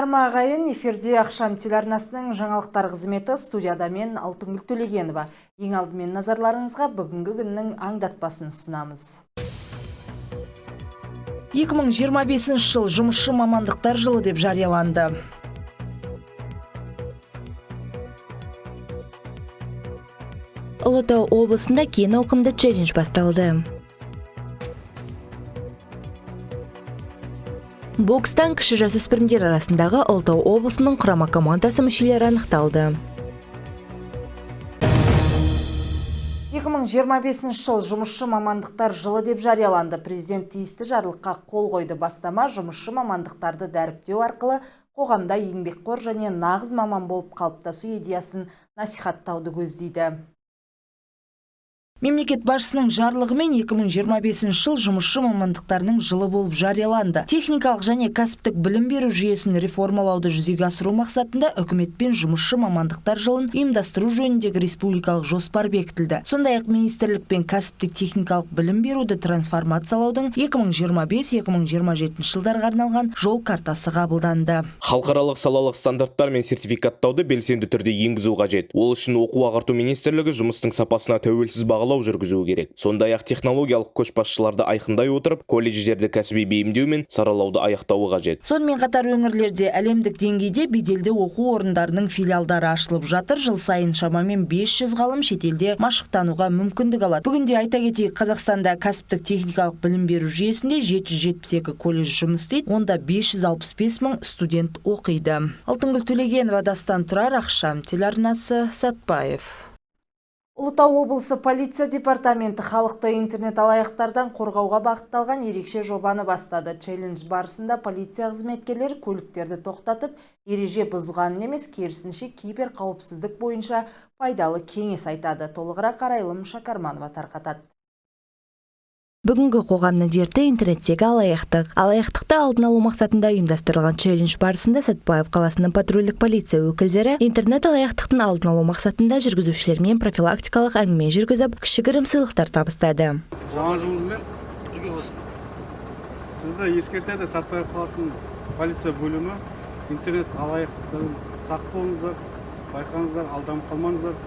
Арма ағайын, эфирде Ақшам телеарнасының жаңалықтар қызметі, студияда мен Алтынгүл Төлегенова. Ең алдымен назарларыңызға бүгінгі күннің аңдатпасын ұсынамыз. 2025 жыл жұмысшы мамандықтар жылы деп жарияланды. Ұлытау облысында кең ауқымды челлендж басталды. Бокстан кіші жасөспірімдер арасындағы Ұлытау облысының құрама командасы мүшелері анықталды. 2025 жыл жұмысшы мамандықтар жылы деп жарияланды. Президент тиісті жарлыққа қол қойды. Бастама жұмысшы мамандықтарды дәріптеу арқылы қоғамда еңбекқор және нағыз маман болып қалыптасу идеясын насихаттауды көздейді. Мемлекет басшысының жарлығымен 2025 жыл жұмысшы мамандықтарының жылы болып жарияланды. Техникалық және кәсіптік білім беру жүйесін реформалауды жүзеге асыру мақсатында үкіметпен жұмысшы мамандықтар жылын ұйымдастыру жөніндегі республикалық жоспар бекітілді. Сондай-ақ министрлікпен кәсіптік техникалық білім беруді трансформациялаудың 2025-2027 жылдарға арналған жол картасы қабылданды. Халықаралық салалық стандарттар мен сертификаттауды белсенді түрде енгізу қажет. Ол үшін оқу ағарту министрлігі жұмыстың сапасына тәуелсіз бағалау жүргізуі керек. Сондай-ақ технологиялық көшбасшыларды айқындай отырып, колледждерді кәсіби бейімдеу мен саралауды аяқтауы қажет. Сонымен қатар өңірлерде әлемдік деңгейде беделді оқу орындарының филиалдары ашылып жатыр. Жыл сайын шамамен 500 ғалым шетелде машықтануға мүмкіндік алады. Бүгінде, айта кетейік, Қазақстанда кәсіптік техникалық білім беру жүйесінде 772 колледж жұмыс істейді. Онда 565 мың студент оқиды. Алтынгүл Төлегенова, Дастан Тұрар, Ақшам телеарнасы, Сәтпаев. Ұлытау облысы полиция департаменті халықты интернет алаяқтардан қорғауға бағытталған ерекше жобаны бастады. Челлендж барысында полиция қызметкерлері көліктерді тоқтатып, ереже бұзғанын емес, керісінше кибер қауіпсіздік бойынша пайдалы кеңес айтады. Толығырақ Арайлым Шакарманова тарқатады. Бүгінгі қоғамның дерті интернеттегі алаяқтық. Алаяқтықты алдын алу мақсатында ұйымдастырылған челлендж барысында Сәтпаев қаласының патрульдік полиция өкілдері интернет алаяқтықтың алдын алу мақсатында жүргізушілермен профилактикалық әңгіме жүргізіп, кішігірім сыйлықтар табыстады. Жаңа жылыңызбен! Сізді ескертеді Сәтпаев қаласының полиция бөлімі: интернет алаяқтықтан сақ болыңыздар, байқаңыздар, алданып қалмаңыздар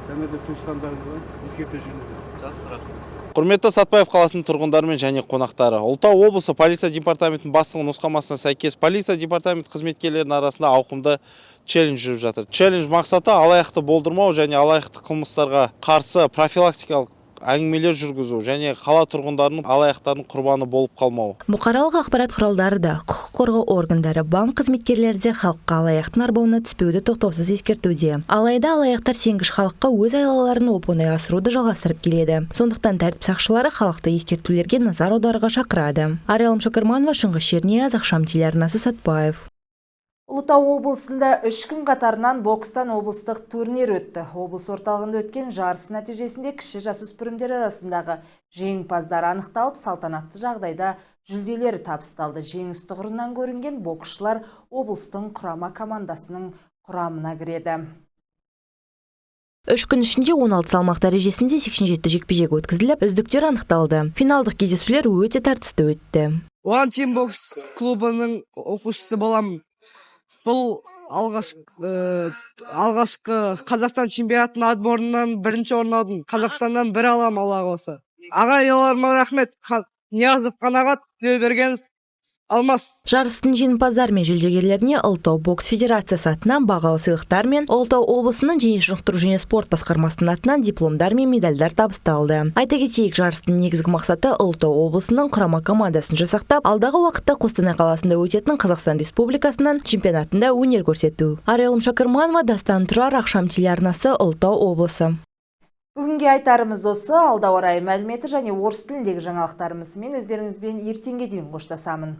және де туысқандарыңызға ескерте жүріңіздер. Жақсы, рахмет. Құрметті Сәтпаев қаласының тұрғындары мен және қонақтары, Ұлытау облысы полиция департаментінің бастығының нұсқамасына сәйкес полиция департаменті қызметкерлерінің арасында ауқымды челлендж жүріп жатыр. Челлендж мақсаты алаяқты болдырмау және алаяқтық қылмыстарға қарсы профилактикалық әңгімелер жүргізу және қала тұрғындарының алаяқтардың құрбаны болып қалмау. Бұқаралық ақпарат құралдары да, құқық қорғау органдары, банк қызметкерлері де халыққа алаяқтың арбауына түспеуді тоқтаусыз ескертуде. Алайда алаяқтар сенгіш халыққа өз айлаларын оп-оңай асыруды жалғастырып келеді. Сондықтан тәртіп сақшылары халықты ескертулерге назар аударуға шақырады. Арайлым Шакырманова, Шыңғыс Шернияз, Ақшам телеарнасы, Сәтпаев. Ұлытау облысында 3 күн қатарынан бокстан облыстық турнир өтті. Облыс орталығында өткен жарыс нәтижесінде кіші жасөспірімдер арасындағы жеңімпаздар анықталып, салтанатты жағдайда жүлделері табысталды. Жеңіс тұғырынан көрінген боксшылар облыстың құрама командасының құрамына кіреді. 3 күн ішінде 16 салмақ дәрежесінде 87 жекпе-жек өткізіліп, үздіктер анықталды. Финалдық кездесулер өте тартысты өтті. One Team бокс клубының оқушысы боламын. Бұл алғашқы Қазақстан чемпионатының отборынан бірінші орын алдым. Қазақстаннан бір алам, Алла қаласа. Ағайларыма рахмет. Ниязов Қанағат, Тілеубергенов Алмас. Жарыстың жеңімпаздары мен жүлдегерлеріне Ұлытау бокс федерациясы атынан бағалы сыйлықтар мен Ұлытау облысының дене шынықтыру және спорт басқармасының атынан дипломдар мен медальдар табысталды. Айта кетейік, жарыстың негізгі мақсаты Ұлытау облысының құрама командасын жасақтап, алдағы уақытта Қостанай қаласында өтетін Қазақстан Республикасының чемпионатында өнер көрсету. Арайлым Шакырманова, Дастан Тұрар, Ақшам телеарнасы, Ұлытау облысы. Бүгінге айтарымыз осы. Алда орай мәліметі және орыс тіліндегі жаңалықтарымызмен өздеріңізбен ертеңге дейін қоштасамын.